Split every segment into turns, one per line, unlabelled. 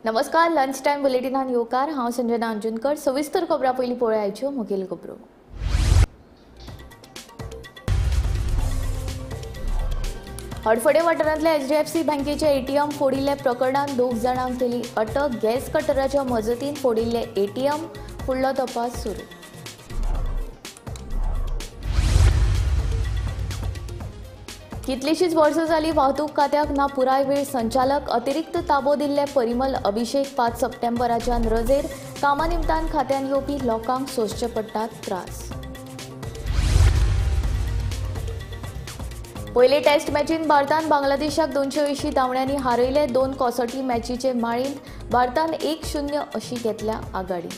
नमस्कार, lunch time बुलेटिनान येवकार. हांव संजना अंजुनकर. सविस्तर खबरां पयलीं पळोवया मुखेल खबरो. हडफडे वाठारांतल्या एचडीएफसी बँकेचे एटीएम फोडिल्ल्या प्रकरणांत 2 जाणांक केली अटक. गॅस कटराच्या मजतीन फोडिल्ले एटीएम, फुडलो तपास सुरू. कितलीशीच वर्सां जाली वाहतूक खात्याक ना पुराय वेळ संचालक. अतिरिक्त ताबो दिल्ले परिमल अभिषेक 5 सप्टेंबराच्यान रजेर. कामा निमतान खात्यान येवपी लोकांक सोंसचे पडटात त्रास. पयले टेस्ट मॅचीन भारतान बांगलादेशाक 280 धांवड्यांनी हारयले. 2 कसोटी मॅचीचे माळेंत भारतान 1-0 अशी घेतल्या आघाडी.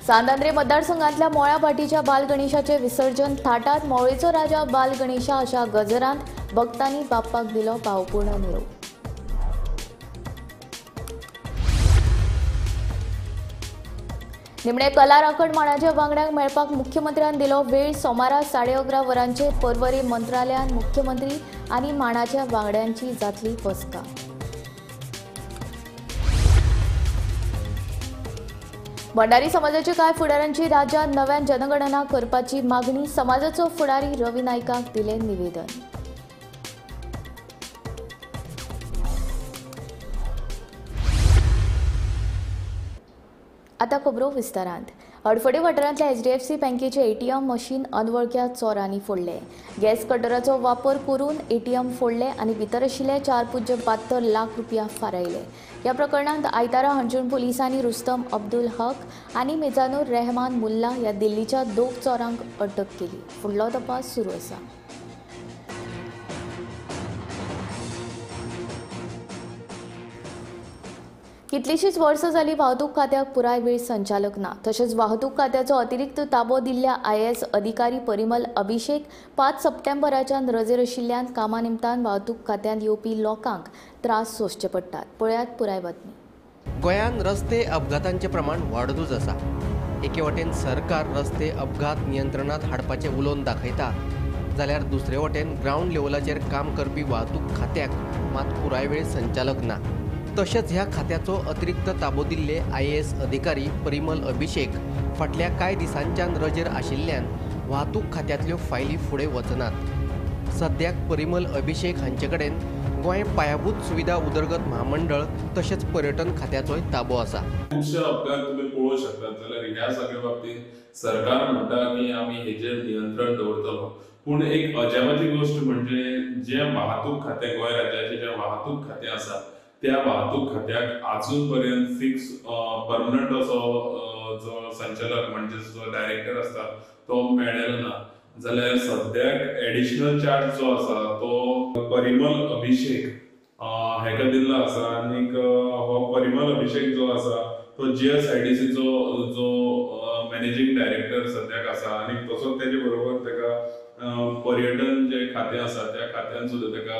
सांत आंद्रे मतदारसंघातल्या मोळ्या भाटीच्या बालगणेशाचे विसर्जन थाटात. मोळेचो राजा बालगणेशा अशा गजरांत भक्तांनी बाप्पाक दिलो भावपूर्ण निरोप. निमणे कला राखण माणाच्या वांगड्यांक मेळपाक मुख्यमंत्र्यान दिलो वेळ. सोमारा 11:30 वरांचेर पर्वरी मंत्रालयान मुख्यमंत्री आनी माणाच्या वांगड्यांची जातली बसका. भंडारी समाजाच्या कांय फुडाऱ्यांची राज्यांत नव्यान जनगणना करपाची मागणी. समाजाचो फुडारी रवी नायकाक दिले निवेदन. आतां खबरो विस्तारांत. हडफडे वाठारांतल्या एचडीएफसी बँकेचे एटीएम मशीन अनवळख्या चोरांनी फोडले. गॅस कटराचो वापर करून एटीएम फोडले आनी भितर आशिल्ले 4.72 लाख रुपया फारायले. ह्या प्रकरणांत आयतारा हणजूण पुलिसांनी रुस्तम अब्दुल हक आनी मेजानूर रेहमान मुल्ला ह्या दिल्लीच्या 2 चोरांक अटक केली. फुडलो तपास सुरू आसा. कितलीशीच वर्सां जाली वाहतूक खात्याक पुराय वेळ संचालक ना. तशेंच वाहतूक खात्याचो अतिरिक्त ताबो दिल्ल्या आयएएस अधिकारी परिमल अभिषेक 5 सप्टेंबराच्यान रजेर आशिल्ल्यान कामा निमतान वाहतूक खात्यांत येवपी लोकांक त्रास सोंसचे पडटात. पळयात पुराय बातमी.
गोंयांत रस्ते अपघातांचें प्रमाण वाडतूच आसा. एके वटेन सरकार रस्ते अपघात नियंत्रणांत हाडपाचें उलोवन दाखयता, जाल्यार दुसरे वटेन ग्रावंड लेवलाचेर काम करपी वाहतूक खात्याक मात पुराय वेळ संचालक ना. तशेंच ह्या खात्याचो अतिरिक्त ताबो दिल्ले आयएएस अधिकारी परिमल अभिषेक फाटल्या कांय दिसांच्यान रजेर आशिल्ल्यान वाहतूक खात्यांतल्यो फायली फुडें वचनात. सद्याक परिमल अभिषेक हांचे कडेन गोंय पायाभूत सुविधा उदरगत म्हामंडळ तशेंच पर्यटन खात्याचोय ताबो आसा.
खुबशे अपघात तुमी पळोवंक शकतात. जाल्यार ह्या सगळ्या बाबतींत सरकार म्हणटा की आमी हेजेर नियंत्रण दवरतलो, पूण एक अजापाची गोश्ट म्हणजे जे वाहतूक खातें गोंय राज्याचें जें वाहतूक खातें आसा त्या वाहतूक खात्याक अजून पर्यंत फिक्स परमनंट असो जो संचालक म्हणजे जो डायरेक्टर आसता तो मेळ्ळेलो ना. जाल्यार सद्याक एडिशनल चार्ज जो आसा तो परिमल अभिषेक हेका दिल्लो आसा. आनीक हो परिमल अभिषेक जो आसा तो GSIDCचो जो मॅनेजींग डायरेक्टर सद्याक आसा आनी तसोच तेजे बरोबर तेका पर्यटन जे खातें आसा त्या खात्यान सुद्दां तेका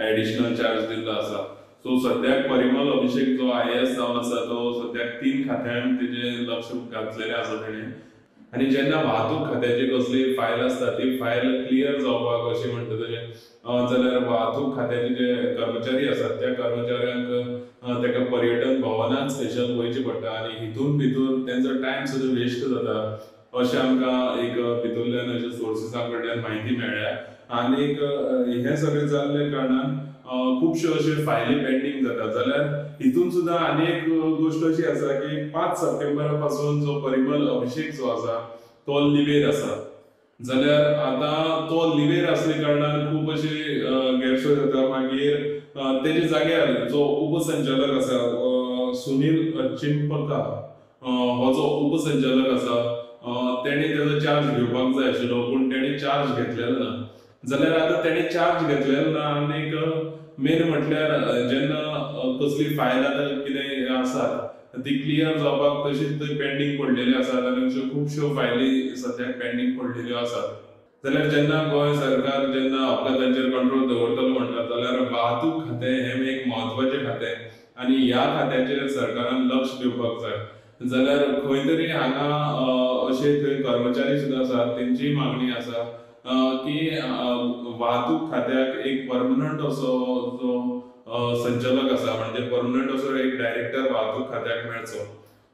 एडिशनल चार्ज दिल्लो आसा. सो सद्याक परिमल अभिषेक जो आयएएस जावन आसा तो सद्याक 3 खात्यांक तेजे लक्ष घातलेलें आसा तेणें. आनी जेन्ना वाहतूक खात्याची कसली फायल आसता ती फायल क्लियर जावपाक अशें म्हणटा तशें जाल्यार वाहतूक खात्याचे जे कर्मचारी आसात त्या कर्मचाऱ्यांक तेका पर्यटन भवनान स्पेशल वयचें पडटा आनी हितून भितर तेंचो टायम सुद्दां वेस्ट जाता अशें आमकां एक भितरल्यान अशें सोर्सिसां कडल्यान म्हायती मेळ्ळ्या. आनीक हें सगळें जाल्ल्या कारणान खुबश्यो अश्यो फायली पेंडींग जाता. जाल्यार हितून सुद्दां आनी एक गोश्ट अशी आसा की 5 सप्टेंबरा पासून जो परिमल अभिषेक जो आसा तो लिवेर आसा. जाल्यार आतां तो लिवेर आसल्या कारणान खूब अशी गैरसोय जाता. मागीर तेजे जाग्यार जो उपसंचालक आसा सुनील चिंपका हो जो उपसंचालक आसा तेणे तेजो चार्ज घेवपाक जाय आशिल्लो, पूण तेणे चार्ज घेतलेलो ना. जाल्यार आतां तेणे चार्ज घेतलेलो ना आनीक मेन म्हटल्यार जेन्ना कसली फायल आतां कितें आसात ती क्लियर जावपाक तशीच थंय पेंडींग पडलेली आसात आनी अश्यो खुबश्यो फायली सद्याक पेंडींग पडलेल्यो आसात. जाल्यार जेन्ना गोंय सरकार जेन्ना अपघातांचेर कंट्रोल दवरतलो म्हणटा जाल्यार वाहतूक खातें हें एक म्हत्वाचें खातें आनी ह्या खात्याचेर सरकारान लक्ष दिवपाक जाय. जाल्यार खंय तरी हांगा अशे थंय कर्मचारी सुद्दां आसात तेंचीय मागणी आसा की वाहतूक खात्याक एक परमनंट असो जो संचालक आसा, म्हणजे परमनंट असो एक डायरेक्टर वाहतूक खात्याक मेळचो.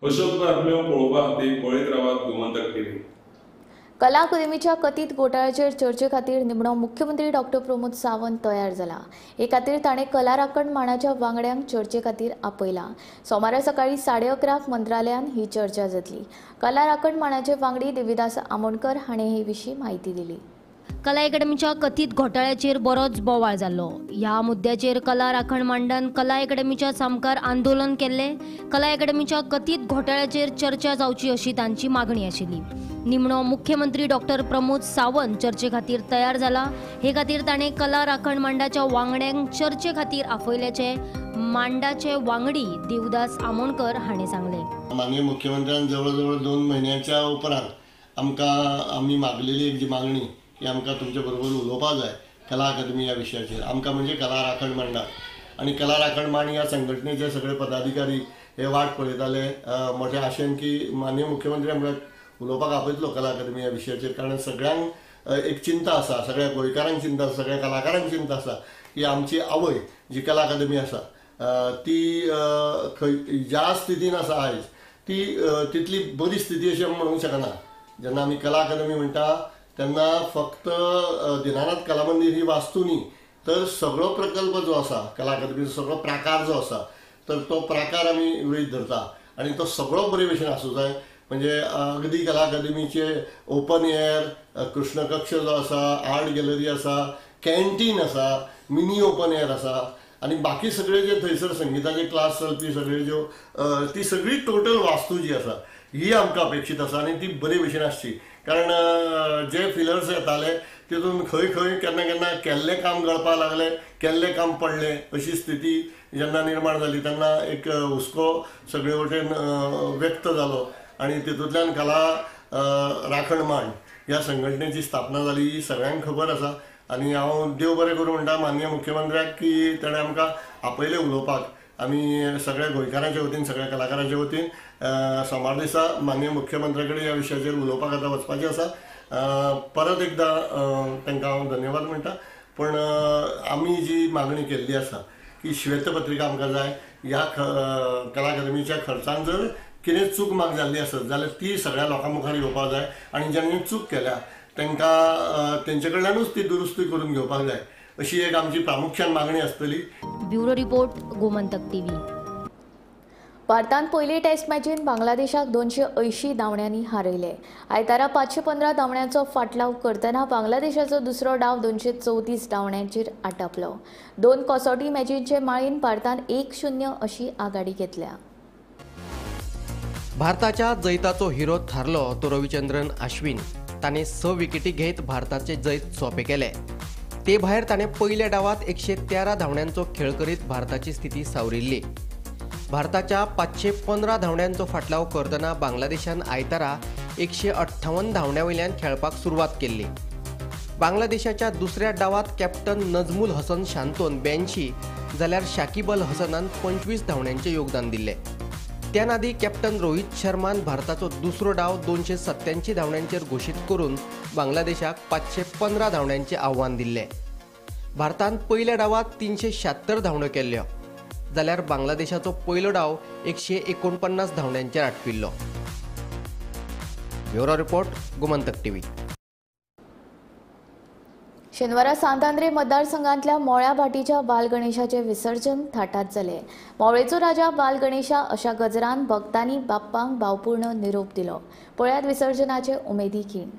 अश्यो बातम्यो पळोवपा खातीर पळयत रावात गोमंतक टीव्ही.
कला अकादमीच्या कथीत घोटाळ्याचेर चर्चे खातीर निमणो मुख्यमंत्री डॉक्टर प्रमोद सावंत तयार जाला. हे खातीर ताणें कला राखण मांडाच्या वांगड्यांक चर्चे खातीर आपयला. सोमारा सकाळी 11:30 मंत्रालयान ही चर्चा जातली. कला राखण मांडाचे वांगडी देविदास आमोणकर हाणें हे विशीं म्हायती दिली.
कला अकादमीच्या कथीत घोटाळ्याचेर बरोच बोवाळ जाल्लो. ह्या मुद्द्याचेर कला राखण मांडान कला अकादमीच्या सामकार आंदोलन केल्लें. कला अकादमीच्या कथीत घोटाळ्याचेर चर्चा जावची अशी तांची मागणी आशिल्ली. निमणो मुख्यमंत्री डॉक्टर प्रमोद सावंत चर्चे खातीर तयार जाला. हे खातीर ताणें कला राखण मांडाच्या वांगड्यांक चर्चे खातीर आपयल्याचें मांडाचे वांगडी देवदास आमोणकर हाणें सांगलें.
माननीय मुख्यमंत्र्यान जवळ जवळ 2 म्हयन्याच्या उपरांत आमकां आमी मागलेली एक जी मागणी की आमकां तुमचे बरोबर उलोवपाक जाय कला अकादमी ह्या विशयाचेर. आमकां म्हणजे कला राखण मांडा आनी कला राखण मांड ह्या संघटनेचे सगळे पदाधिकारी हे वाट पळयताले मोठ्या आशेन की माननीय मुख्यमंत्री आमकां उलोवपाक आपयतलो कला अकादमी ह्या विशयाचेर. कारण सगळ्यांक एक चिंता आसा, सगळ्या गोंयकारांक चिंता आसा, सगळ्या कलाकारांक चिंता आसा की आमची आवय जी कला अकादमी आसा ती खंय ज्या स्थितीन आसा आयज ती तितली बरी स्थिती अशी आमी म्हणूंक शकना. जेन्ना आमी कला अकादमी म्हणटा तेन्ना फक्त दीनानाथ कला मंदीर ही वास्तू न्ही, तर सगळो प्रकल्प जो आसा कला अकादमीचो सगळो प्राकार जो आसा तर तो प्राकार आमी गृहीत धरता आनी तो सगळो बरे भशेन आसूं जाय. म्हणजे अगदी कला अकादमीचे ओपन एअर कृष्णकक्ष जो आसा, आर्ट गॅलरी आसा, कॅन्टीन आसा, मिनी ओपन एअर आसा आनी बाकी सगळे जे थंयसर संगिताचे क्लास चलपी सगळे ज्यो ती सगळी टोटल वास्तू जी आसा ही आमकां अपेक्षीत आसा आनी ती बरे भशेन आसची. कारण जे फिलर्स येताले तितून खंय खंय केन्ना केन्ना केल्लें काम गळपाक लागलें, केल्लें काम पडलें अशी स्थिती जेन्ना निर्माण जाली तेन्ना एक हुस्को सगळे वटेन व्यक्त जालो आनी तितूंतल्यान कला राखण मांड ह्या संघटनेची स्थापना जाली ही सगळ्यांक खबर आसा. आनी हांव देव बरें करूं म्हणटा माननीय मुख्यमंत्र्याक की ताणें आमकां आपयलें उलोवपाक. आमी सगळ्या गोंयकारांच्या वतीन, सगळ्या कलाकारांच्या वतीन सोमार दिसा माननीय मुख्यमंत्र्या कडेन ह्या विशयाचेर उलोवपाक आतां वचपाचें आसा. परत एकदां तांकां हांव धन्यवाद म्हणटा. पूण आमी जी मागणी केल्ली आसा की श्वेतपत्रिका आमकां जाय, ह्या कला अकादमीच्या खर्चान जर कितें चूक माग जाल्ली आसत जाल्यार ती सगळ्या लोकां मुखार येवपाक जाय आनी ज्यांनी चूक केल्या तांकां तेंचे कडल्यानूच ती दुरुस्ती करून घेवपाक जाय अशी एक आमची प्रामुख्यान मागणी आसतली.
Bureau report, Gomantak TV.
भारतान पयली टेस्ट मॅचीन बांगलादेशाक 280 धांवड्यांनी हारयले. आयतारा 515 धांवड्यांचो फाटलाव करतना बांगलादेशाचो दुसरो डाव 234 धांवड्यांचेर आटापलो. 2 कसोटी मॅचींचे माळेन भारतान 1-0 अशी आघाडी घेतल्या.
भारताच्या जैताचो हिरो थारलो तो रविचंद्रन अश्विन. ताणें 6 विकेटी घेत भारताचे जैत सोंपें केलें. ते भायर ताणें पयल्या डावात 113 धांवड्यांचो खेळ करीत भारताची स्थिती सावरिल्ली. भारताच्या 515 धांवड्यांचो फाटलाव करतना बांगलादेशान आयतारा 158 धांवड्यां वयल्यान खेळपाक सुरवात केल्ली. बांगलादेशाच्या दुसऱ्या डावात कॅप्टन नजमुल हसन शांतोन 82 जाल्यार शाकिब अल हसनान 25 धांवड्यांचें योगदान दिल्लें. त्या आदी कॅप्टन रोहित शर्मान भारताचो दुसरो डाव 287 धांवड्यांचेर घोशीत करून बांगलादेशाक 515 धांवड्यांचें आव्हान दिल्लें. भारतान पयल्या डावात 376 धांवड्यो केल्ल्यो जाल्यार बांगलादेशाचो पयलो डाव 149 धांवड्यांचेर आटपिल्लो. Bureau report, Gomantak TV.
शेनवारा सांत आंद्रे मतदारसंघांतल्या मोळ्या भाटीच्या बालगणेशाचे विसर्जन थाटात जालें. मोळेचो राजा बालगणेशा अशा गजरान भक्तांनी बाप्पांक भावपूर्ण निरोप दिलो. पळयात विसर्जनाचे उमेदी खीण.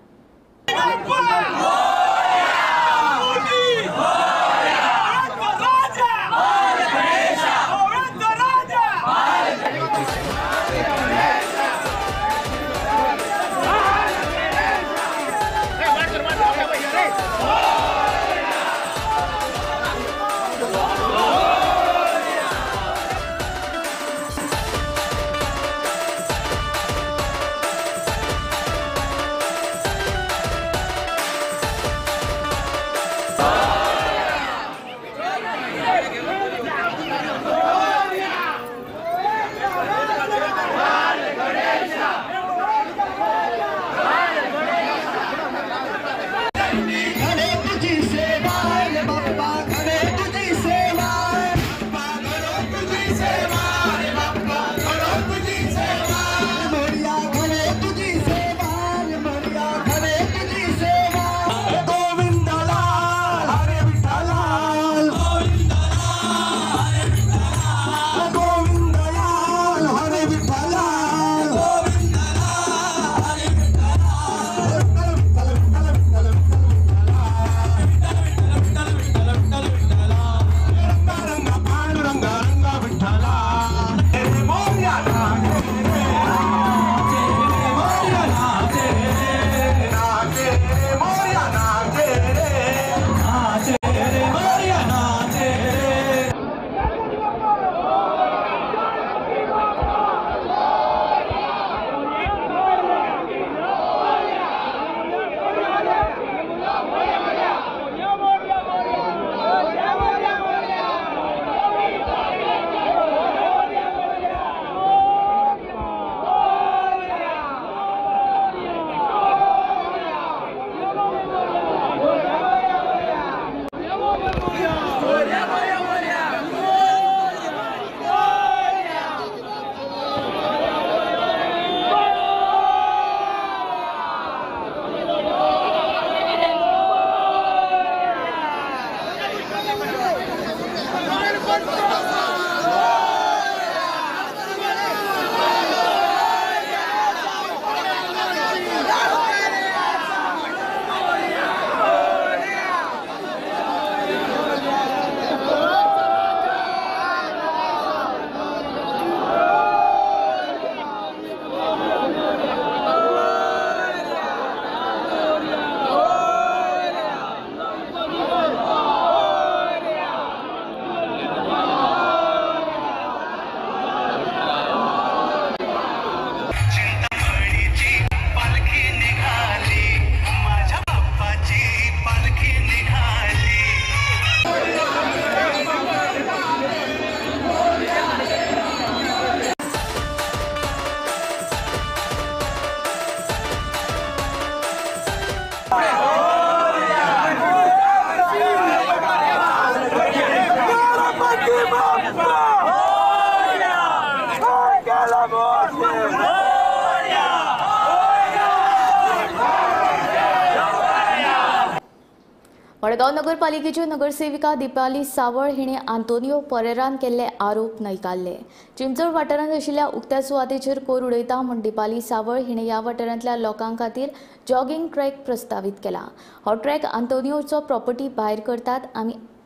मडगांव नगरपालिकेच्यो नगरसेविका दीपाली सावळ हिणे आंतोनियो परेरान केल्ले आरोप न्हयकारले. चिंचोड वाठारांत आशिल्ल्या उक्त्या सुवातेचेर कोर उडयता म्हूण दीपाली सावळ हिणे ह्या वाठारांतल्या लोकां खातीर जॉगिंग ट्रॅक प्रस्तावीत केला. हो ट्रॅक आंतोनियोचो प्रॉपर्टी भायर करतात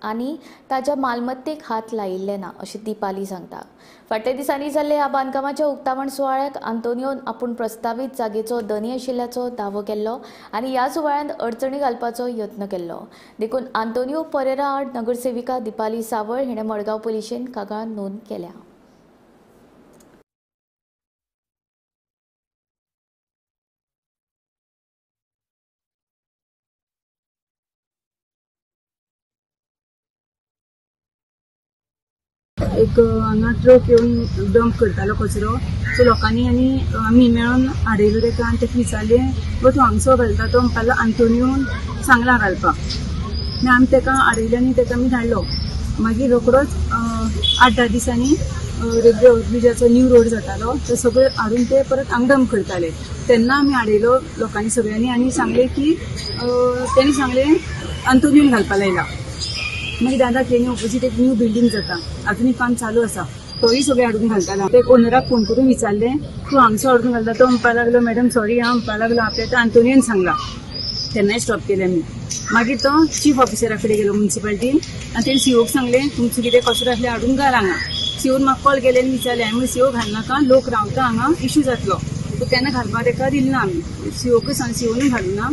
आनी ताच्या मालमत्तेक हात लायिल्ले ना अशें दीपाली सांगता. फाटल्या दिसांनी जाल्ले ह्या बांदकामाच्या उक्तावण सुवाळ्याक आंतोनियोन आपूण प्रस्तावीत जागेचो धनी आशिल्ल्याचो दावो केल्लो आनी ह्या सुवाळ्यांत अडचणी घालपाचो यत्न केल्लो. देखून आंतोनियो परेरा आड नगरसेविका दीपाली सावळ हिणें मडगांव पुलिशेन कागाळ नोंद केल्या.
एक हांगा ट्रक येवन डंप करतालो कचरो, सो लोकांनी आनी आमी मेळून हाडयलो ताका आनी ताका विचारलें गो तूं हांगसो घालता, तो म्हणपाक लागलो आंतोनियोन सांगलां घालपाक. मागीर आमी ताका हाडयलो आनी ताका आमी धाडलो. मागीर रोकडोच 8-10 दिसांनी रेल्वे ओव्हरब्रिजाचो न्यू रोड जातालो तो सगळें हाडून ते परत हांगा डंप करताले. तेन्ना आमी हाडयलो लोकांनी सगळ्यांनी आनी सांगलें की तेणी सांगलें आंतोनियोन घालपाक लायला. मागीर दादा क्रेनी ऑपोजीट एक न्यू बिल्डींग जाता, आजुनूय काम चालू आसा, तोय सगळें हाडून घालतालो. ते ओनराक फोन करून विचारलें तूं हांगसो हाडून घालता, तो म्हणपाक लागलो मॅडम सॉरी हांव म्हणपाक लागलो आपल्या तो आंतोनियोन सांगला. तेन्नाय स्टॉप केलें आमी. मागीर तो चीफ ऑफिसरा कडेन गेलो मुन्सिपालिटीन आनी तेणें सीओक सांगलें तुमचो कितें कचरो आसल्यार हाडून घाल हांगा. सीओन म्हाका कॉल केले आनी विचारलें, हांवें म्हणलें सीओ घालनाका, लोक रावता हांगा, इशू जातलो. सो तेन्ना घालपाक ताका दिलें ना आमी, सीओकूय सांग, सीओनूय घालूं ना.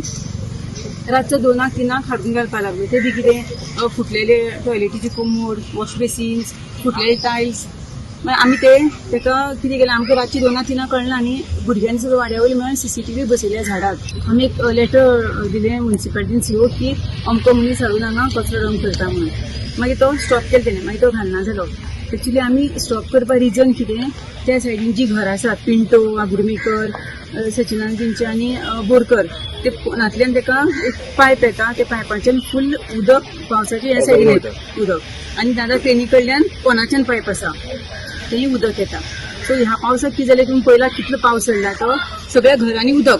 रातचो 2-3 हाडून घालपाक लागलो. ते बी कितें फुटलेले टॉयलेटीचे कोमोड, वॉश बेसिन्स, फुटलेले टायल्स. मागीर आमी ते ताका कितें केलें, आमकां रातची 2-3 कळना न्ही, भुरग्यांनी सगळं वाड्या वयले मेळून सीसीटीव्ही बसयल्या झाडाक. आमी एक लेटर दिलें मुन्सिपालिटीन सीओ की अमको मनीस हाडून हांगा कचरो डंप करता म्हणून. मागीर तो स्टॉप केलो तेणें, मागीर तो घालना जालो. एक्चुली आमी स्टॉप करपा रिजन कितें, त्या सायडीन जी घरां आसात पिंटो, आगुरमेकर, सचिनान तेंचे आनी बोरकर, ते फोनांतल्यान ताका एक पायप येता, त्या पायपाच्यान फूल उदक पावसाचें ह्या सायडीन येता उदक, आनी दादा क्रेनी कडल्यान कोणाच्यान पायप आसा तेंय उदक येता. सो ह्या पावसाक कितें जालें तुमी पळयला कितलो पावस चल्ला तो सगळ्या घरांनी उदक.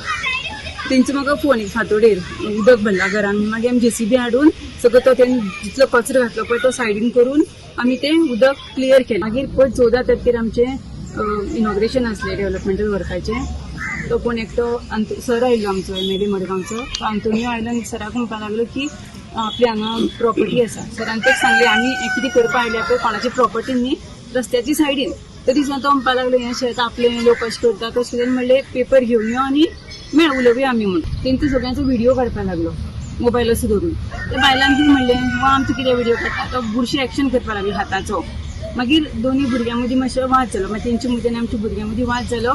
तेंचो म्हाका फोन एक फांतोडेर उदक भरला घरान, मागीर आमी जेसीबी हाडून सगळो तो तेणी जितलो कचरो घातलो पळय तो सायडीन करून आमी तें उदक क्लियर केलें. मागीर पळय 14 तारखेर आमचें इनॉग्रेशन आसलें डेव्हलपमेंटल वर्काचें. तो कोण एकटो सर आयिल्लो आमचो एमएलए मडगांवचो, तो आंतोनियो आयलो आनी सराक म्हणपाक लागलो की आपली हांगा प्रॉपर्टी आसा. सरान तेका सांगलें आमी कितें करपाक आयल्या पळय कोणाची प्रॉपर्टी न्ही, रस्त्याची सायडीन. तरी सुद्दां तो म्हणपाक लागलो हें शेत आपलें, लोक अशें करता तशें कितें म्हणलें, पेपर घेवन यो आनी मेळ उलोवया आमी म्हूण. तेंचो सगळ्यांचो व्हिडियो काडपाक लागलो मोबायल असो धरून. त्या बायलांक कितें म्हणलें वा आमचो कितें व्हिडियो काडटा, तो बुरशे एक्शन करपाक लागलो हाताचो. मागीर दोनूय भुरग्यां मदीं मातसो वाद जालो, मागीर तेंचे मदीं आनी आमच्या भुरग्यां मदीं वाद जालो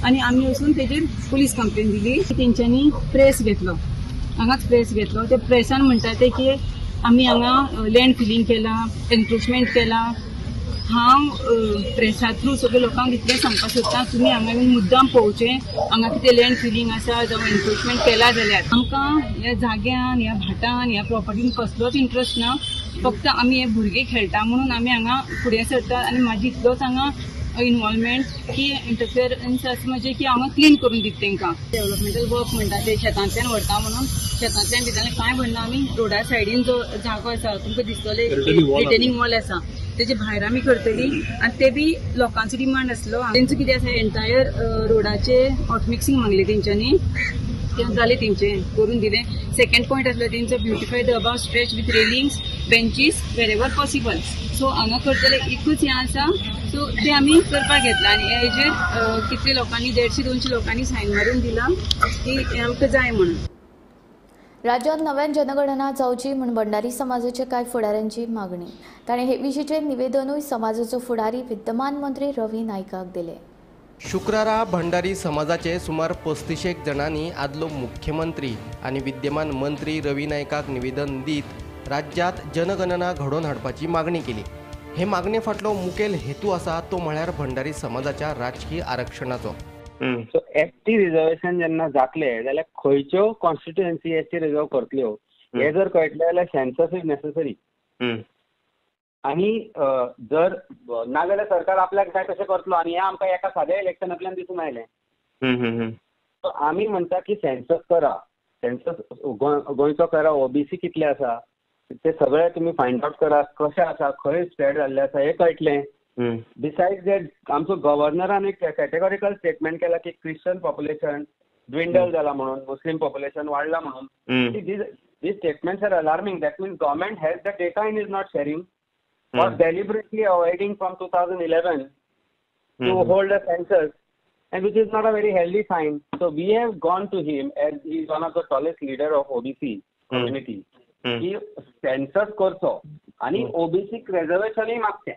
आनी आमी वचून तेजेर पुलीस कंप्लेन दिली. तेंच्यांनी प्रेस घेतलो, हांगाच प्रेस घेतलो. त्या प्रेसान म्हणटा ते की आमी हांगा लँड फिलींग केलां, एन्क्रोचमेंट केलां. हांव प्रेसा थ्रू सगळे लोकांक इतलें सांगपाक सोदता, तुमी हांगा येवन मुद्दाम पळोवचें हांगा कितें लँड फिलींग आसा जावं एन्क्रोचमेंट केलां जाल्यार. आमकां ह्या जाग्यान, ह्या भाटान, ह्या प्रॉपर्टीन कसलोच इंट्रस्ट ना. फक्त आमी हे भुरगे खेळटा म्हणून आमी हांगा फुडें सरतात आनी म्हाजी इतलोच हांगा इनवॉल्वमेंट की इंटरफियरन्स आसा म्हणजे की हांगा क्लीन करून दिता तेंकां. डेव्हलपमेंटल वर्क म्हणटा ते शेतांतल्यान व्हरता म्हणून शेतांतल्यान भितर कांय व्हरना आमी. रोडा सायडीन जो जागो आसा तुमकां दिसतलो रिटेनिंग वॉल आसा तेजे भायर आमी करतली आनी ते बी लोकांचो डिमांड आसलो. तेंचो कितें आसा एंटायर रोडाचे हॉट मिक्सिंग मागलें तेंच्यांनी, तें जालें तेंचें करून दिलें. सेकंड पॉयंट आसलो तेंचो beautify the above stretch with railings, benches wherever possible. So हांगा करतले एकूच हें आसा, सो तें आमी करपाक घेतलां आनी हेजेर कितले लोकांनी 150-200 लोकांनी सायन मारून दिलां की हें आमकां जाय म्हणून.
राज्यांत नव्यान जनगणना जावची म्हूण भंडारी समाजाचे कांय फुडाऱ्यांची मागणी. ताणें हे विशींचें निवेदनूय समाजाचो फुडारी विद्यमान मंत्री रवी नायकाक दिलें.
शुक्रारा भंडारी समाजाचे सुमार 35 जाणांनी आदलो मुख्यमंत्री आनी विद्यमान मंत्री रवी नायकाक निवेदन दीत राज्यांत जनगणना घडोवन हाडपाची मागणी केली. हे मागणे फाटलो मुखेल हेतू आसा तो म्हळ्यार भंडारी समाजाच्या राजकीय आरक्षणाचो.
सो एस टी रिजर्वेशन जेन्ना जातलें जाल्यार खंयच्यो कॉन्स्टिट्युएन्सी एस टी रिजर्व करतल्यो हें जर कळटलें जाल्यार सेन्सस is necessary. आनी जर नाजाल्यार सरकार आपल्याक जाय तशें करतलो आनी हें आमकां एका साद्या इलेक्शनांतल्यान दिसून आयलें. सो आमी म्हणटा की सेन्सस करा, सेन्सस गोंयचो करा, ओबीसी कितले आसा, ते सगळे तुमी फायंड आवट करा कशें आसा, खंय स्प्रेड जाल्लें आसा हें कळटलें. बिसायड्स that आमचो गव्हर्नरान एक कॅटेगॉरिकल स्टेटमेंट केला की क्रिश्चन पॉप्युलेशन dwindle जाला म्हणून, मुस्लीम पॉप्युलेशन वाडला म्हणून. These statements are alarming. That means government has the data and is not sharing or deliberately avoiding from 2011 to hold a census, and which is not a very healthy sign. So we have gone to him as he is one of the tallest leader of OBC community की census करचो आनी ओबीसीक रिजर्वेशनूय मागचें.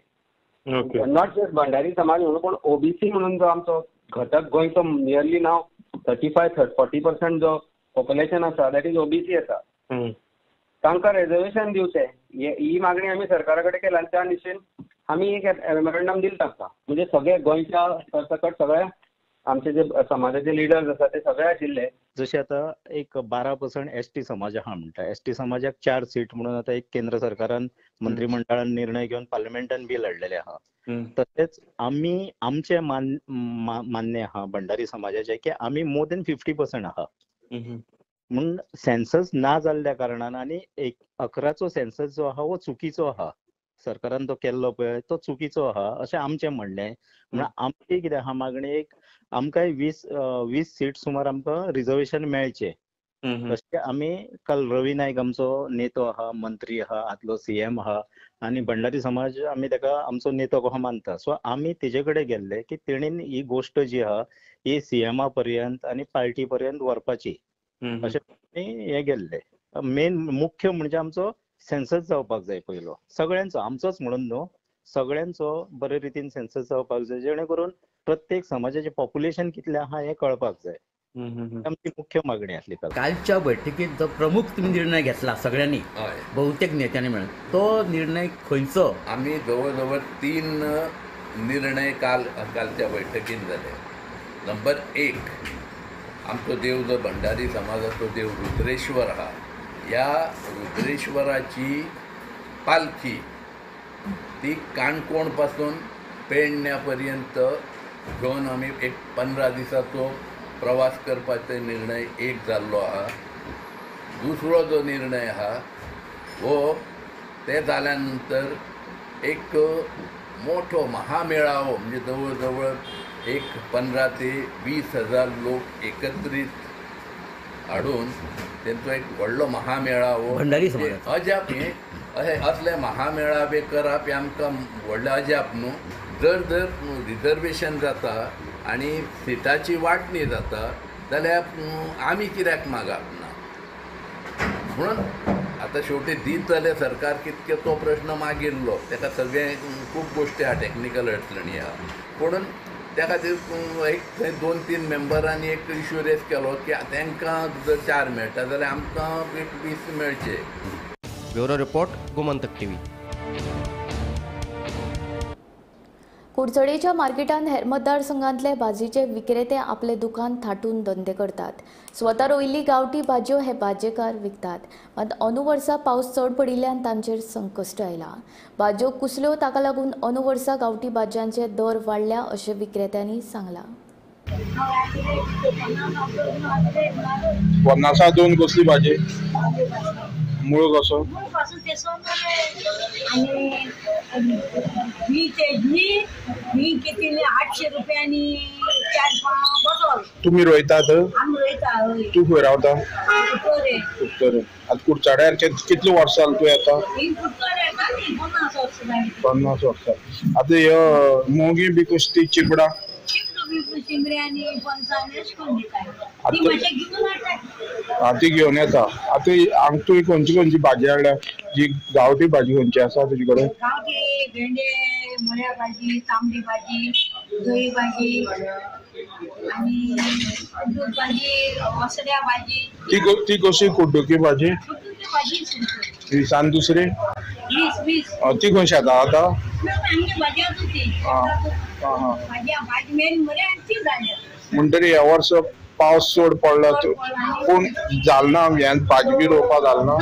Not just Bhandari समाज म्हणून, पूण OBC म्हणून जो आमचो घटक गोंयचो नियरली नाव 35-40% जो पॉप्युलेशन आसा that is OBC आसा, तांकां रिजर्वेशन दिवचें ही मागणी आमी सरकारा कडेन केला आनी त्या दिशेन आमी एक मेमोरंडम दिलें तांकां. म्हणजे सगळे गोंयच्या सरसकट सगळे आमचे जे समाजाचे लिडर्स आसा ते सगळे आशिल्ले.
जशें आतां एक 12% एस टी समाज आहा म्हणटा, एस टी समाजाक 4 सीट म्हणून आतां एक केंद्र सरकारान मंत्रिमंडळान निर्णय घेवन पार्लमेंटान बील हाडलेलें आहा. तशेंच आमी आमचें मान्य आहा भंडारी समाजाचें की आमी मोर देन 50% आहा. म्हूण सेन्सस ना जाल्ल्या कारणान आनी एक 11चो सेन्सस जो आहा हो चुकीचो आहा, सरकारान तो केल्लो पळय तो चुकीचो आहा अशें आमचें म्हणणें. म्हणून आमची कितें आहा मागणी, एक आमकांय 20 सीट सुमार आमकां रिजर्वेशन मेळचें अशें आमी काल रवी नायक आमचो नेतो आहा, मंत्री आहा, आदलो सीएम आहा आनी भंडारी समाज आमी ताका आमचो नेतो कसो मानता. सो आमी तेजे कडेन गेल्ले की तेणेन ही गोश्ट जी आहा ही सीएमा पर्यंत आनी पार्टी पर्यंत व्हरपाची अशें आमी हें गेल्ले. मेन मुख्य म्हणजे आमचो सेन्सस जावपाक जाय पयलो, सगळ्यांचो, आमचोच म्हणून न्हू, सगळ्यांचो बरे रितीन सेन्सस जावपाक जाय जेणे करून प्रत्येक समाजाचें पॉप्युलेशन कितलें आहा हें कळपाक जाय. आमची मुख्य मागणी आसली.
कालच्या बैठकीत जो प्रमुख तुम्ही निर्णय घेतला सगळ्यांनी, बहुतेक नेत्यांनी मिळून, तो निर्णय खंयचो?
आमी जवळ जवळ 3 निर्णय कालच्या बैठकीत जाले. नंबर 1, आमचो देव जो भंडारी समाजाचो देव रुद्रेश्वर आहा, ह्या रुद्रेश्वराची पालखी ती काणकोण पासून पेडण्या पर्यंत घेवन आमी एक 15 दिसाचो प्रवास करपाचो निर्णय एक जाल्लो आहा. दुसरो जो निर्णय आहा हो ते जाल्या नंतर एक मोठो महामेळावो म्हणजे जवळ जवळ एक 15 ते 20 हजार लोक एकत्रीत हाडून तेंचो एक व्हडलो महामेळावो.
भंडारी समाज
अजाप हें अशें असले महामेळावे करप हें आमकां व्हडलें अजाप न्हू. जर जर रिजर्वेशन जाता आनी सिटाची वांटणी जाता जाल्यार आमी कित्याक मागप ना म्हणून आतां शेवटी दीत जाल्यार सरकार कितके तो प्रश्न मागिल्लो ताका सगळें खूब गोश्टी आहा, टॅक्निकल अडचणी आहा. पूण त्या खातीर एक थंय 2-3 मेंबरांनी एक इशू रेज केलो की तांकां जर 4 मेळटा जाल्यार आमकां एक 20 मेळचे.
Bureau report, Gomantak TV.
कुडचडेच्या मार्केटांत हेर मतदारसंघांतले भाजयेचे विक्रेते आपले दुकान थाटून धंदे करतात. स्वता रोयिल्ली गांवठी भाजयो हे भाजयेकार विकतात. मात अंदू वर्सा पावस चड पडिल्ल्यान तांचेर संकश्ट आयलां. भाजयो कुसल्यो, ताका लागून अंदू वर्सा गांवठी भाजयांचे दर वाडल्या अशें विक्रेत्यांनी सांगलां.
50 दोन कसली भाजी? मूळ कसो?
800 रुपयांनी 4 पाव.
तुमी रोयतात? तूं खंय रावता? कुडचडे. आतां कुडचड्यार कितली वर्सां जालीं तूं येता? 50 वर्सां. आतां ह्यो मोगी बी कशी ती चिपडां? ती घेवन येता. आतां हांगा तुवें खंयची खंयची भाजी हाडल्या? जी गांवठी भाजी खंयची आसा तुजे कडेन?
गांवठी भेंडे, मुळ्या भाजी, तांबडी भाजी, दोई भाजी आनी दूद भाजी, वसड्या भाजी.
ती कशी कुड्डुकी भाजी?
भाजी
20 आनी दुसरी
20.
ती खंय शेतां जाता?
आमगे भाजी ती भाजी मेन मरे ती जाली.
म्हणटरी ह्या वर्सा पावस चड पडला पूण जालें ना, हें भाजी बी रोवपाक जालें ना?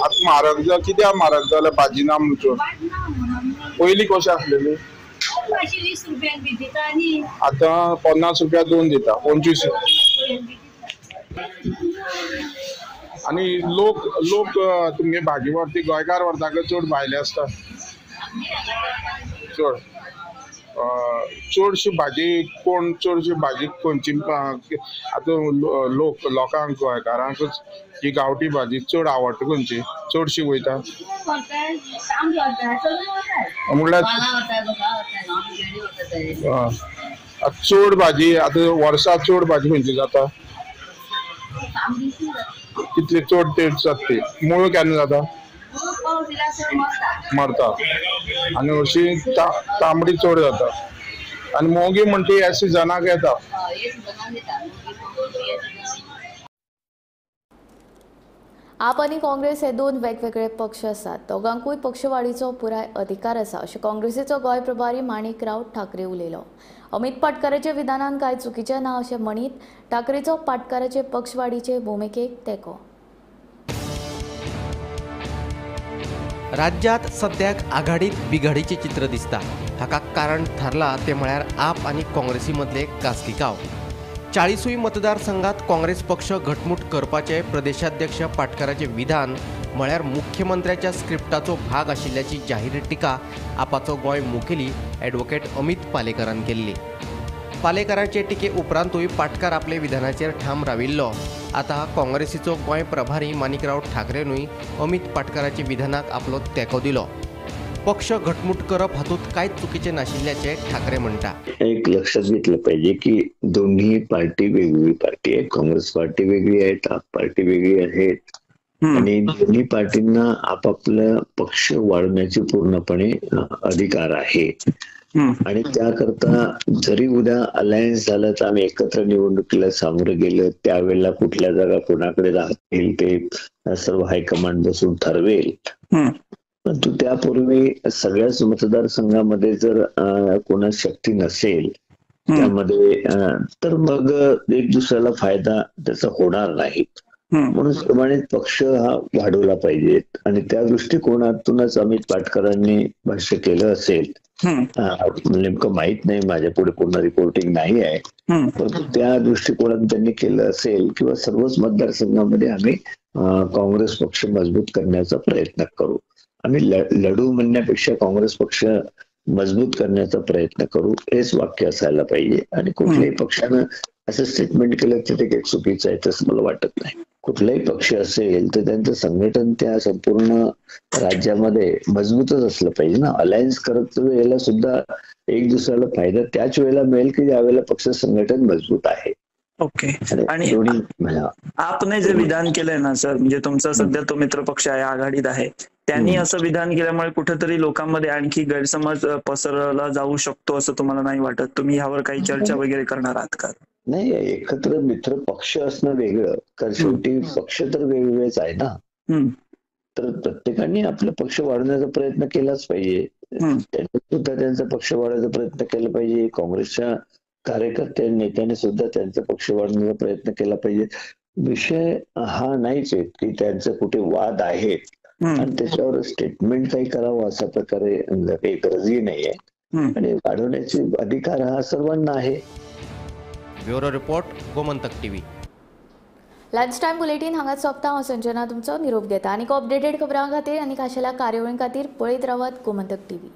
आतां म्हारग जालें. कित्याक म्हारग जालें भाजी ना म्हणून? पयलीं कशें आसलेली?
20 रुपयांक बी दिता आनी
आतां 50 रुपया दोन दिता, 25. आनी लोक लोक तुमगे भाजी व्हरती गोंयकार व्हरता काय चड भायले आसता? चड चडशी भाजी कोण चडशी भाजी खंयची आतां लोक लोकांक गोंयकारांकूच ही गांवठी भाजी चड आवडटा, खंयची चडशी वयता म्हणल्यार चड भाजी आतां वर्सा चड भाजी खंयची जाता? कितली चड तेज जाता ती मुळो केन्ना जाता? मरता. आनी हरशीं तांबडी चड जाता आनी मोगी म्हणटा ह्या सिजनाक येता.
आप आनी काँग्रेस हे दोन वेगवेगळे पक्ष आसात, दोगांकूय पक्षवाढीचो पुराय अधिकार आसा अशें काँग्रेसीचो गोंय प्रभारी माणिकराव ठाकरे उलयलो. अमित पाटकाराच्या विधानान कांय चुकीचें ना अशें म्हणीत ठाकरेचो पाटकाराचे पक्षवाढीचे भुमिकेक तेंको.
राज्यात सद्याक आघाडीत बिघाडीचें चित्र दिसता. हाका कारण थारला तें म्हळ्यार आप आनी काँग्रेसी मदले कासकिकाव. 40 मतदारसंघात काँग्रेस पक्ष घटमूट करपाचे प्रदेशाध्यक्ष पाटकाराचे विधान म्हळ्यार मुख्यमंत्र्याच्या स्क्रिप्टाचो भाग आशिल्ल्याची जाहीर टिका आपाचो गोंय मुखेली ॲडव्होकेट अमित पालेकरान केल्ली. पालेकराचे टिके उपरांतूय पाटकार आपले विधानाचेर ठाम राविल्लो. आतां काँग्रेसीचो गोंय प्रभारी माणिकराव ठाकरेनूय अमित पाटकाराच्या विधानाक आपलो तेंको दिलो. पक्ष घटमूट करप हातूंत कांयच चुकीचें नाशिल्ल्याचें ठाकरे म्हणटा.
एक लक्षात घेतलं पाहिजे की दोन्ही पार्टी वेगवेगळी पार्टी आहे. काँग्रेस पार्टी वेगळी आहे, आप पार्टी वेगळी आहेत आणि दोन्ही पार्टींना आपापला पक्ष वाढवण्याची पूर्णपणे अधिकार आहे. आणि त्याकरता जरी उद्या अलायन्स झालं तर आम्ही एकत्र निवडणुकीला सामोरं गेलं त्यावेळेला कुठल्या जागा कोणाकडे राहतील ते सर्व हायकमांड बसून ठरवेल. परंतु त्यापूर्वी सगळ्याच मतदारसंघामध्ये जर कोणा शक्ती नसेल त्यामध्ये तर मग एक दुसऱ्याला फायदा त्याचा होणार नाही. म्हणून प्रमाणित पक्ष हा वाढवला पाहिजे आणि त्या दृष्टिकोनातूनच अमित पाटकरांनी भाष्य केलं असेल. नेमकं माहित नाही, माझ्या पुढे पूर्ण रिपोर्टिंग नाही आहे, परंतु त्या दृष्टिकोनातून त्यांनी केलं असेल किंवा सर्वच मतदारसंघामध्ये आम्ही काँग्रेस पक्ष मजबूत करण्याचा प्रयत्न करू. आम्ही लढू म्हणण्यापेक्षा काँग्रेस पक्ष मजबूत करण्याचा प्रयत्न करू हेच वाक्य असायला पाहिजे. आणि कुठल्याही पक्षानं असं स्टेटमेंट केलं तर ते काही चुकीचं आहे तसं मला वाटत नाही. कुठलाही पक्ष असेल तर त्यांचं संघटन त्या संपूर्ण राज्यामध्ये मजबूतच असलं पाहिजे ना. अलायन्स करत वेळेला सुद्धा एक दुसऱ्याला फायदा त्याच वेळेला मिळेल की ज्या वेळेला पक्ष संघटन मजबूत आहे.
ओके. आणि आपने जे विधान केलंय ना सर, म्हणजे तुमचा सध्या तो मित्र पक्ष आहे, आघाडीत आहे, त्यांनी असं विधान केल्यामुळे कुठेतरी लोकांमध्ये आणखी गैरसमज पसरला जाऊ शकतो असं तुम्हाला नाही वाटत? तुम्ही ह्यावर काही चर्चा वगैरे करणार आहात का?
नाही, एकत्र मित्र पक्ष असणं वेगळं, कारण शेवटी पक्ष तर वेगवेगळेच आहे ना. तर प्रत्येकाने आपला पक्ष वाढवण्याचा प्रयत्न केलाच पाहिजे. त्यांनी सुद्धा त्यांचा पक्ष वाढवण्याचा प्रयत्न केला पाहिजे. काँग्रेसच्या कार्यकर्त्या नेत्याने सुद्धा त्यांचा पक्ष वाढवण्याचा प्रयत्न केला पाहिजे. विषय हा नाहीच आहे की त्यांचा कुठे वाद आहे आणि त्याच्यावर स्टेटमेंट काही करावं अशा प्रकारे काही गरजही नाहीये. आणि वाढवण्याचे अधिकार हा सर्वांना आहे.
Bureau report, Gomantak TV.
Lunch time bulletin हांगा सोंपता. हांव संजना तुमचो निरोप घेता. आनीक अपडेटेड खबरां खातीर आनी खाशेल्या कार्यावळीं खातीर पळयत रावात गोमंतक टीव्ही.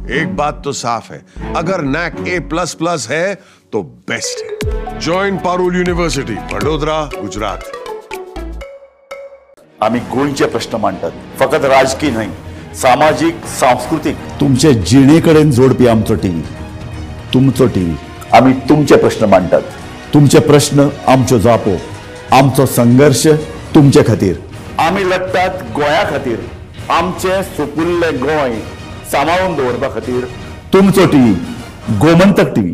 एक बात तो साफ है, अगर नैक A++ है तो बेस्ट है। Join Parul university, Vadodara, Gujarat.
आम्ही गोंयचे प्रश्न मांडतात, फकत राजकीय न्हय, सामाजीक, सांस्कृतीक, तुमचे जिणेकडेन जोडपी आमचो टीव्ही, तुमचो टीव्ही। आम्ही तुमचे प्रश्न मांडतात, तुमचे प्रश्न आमच्यो जापो, आमचो संघर्ष तुमचे खातीर। आम्ही लढतात गोंया खातीर, आमचें सुपुल्लें गोंय सांबाळून दवरपा खातीर तुमचो टीव्ही, गोमंतक टीव्ही.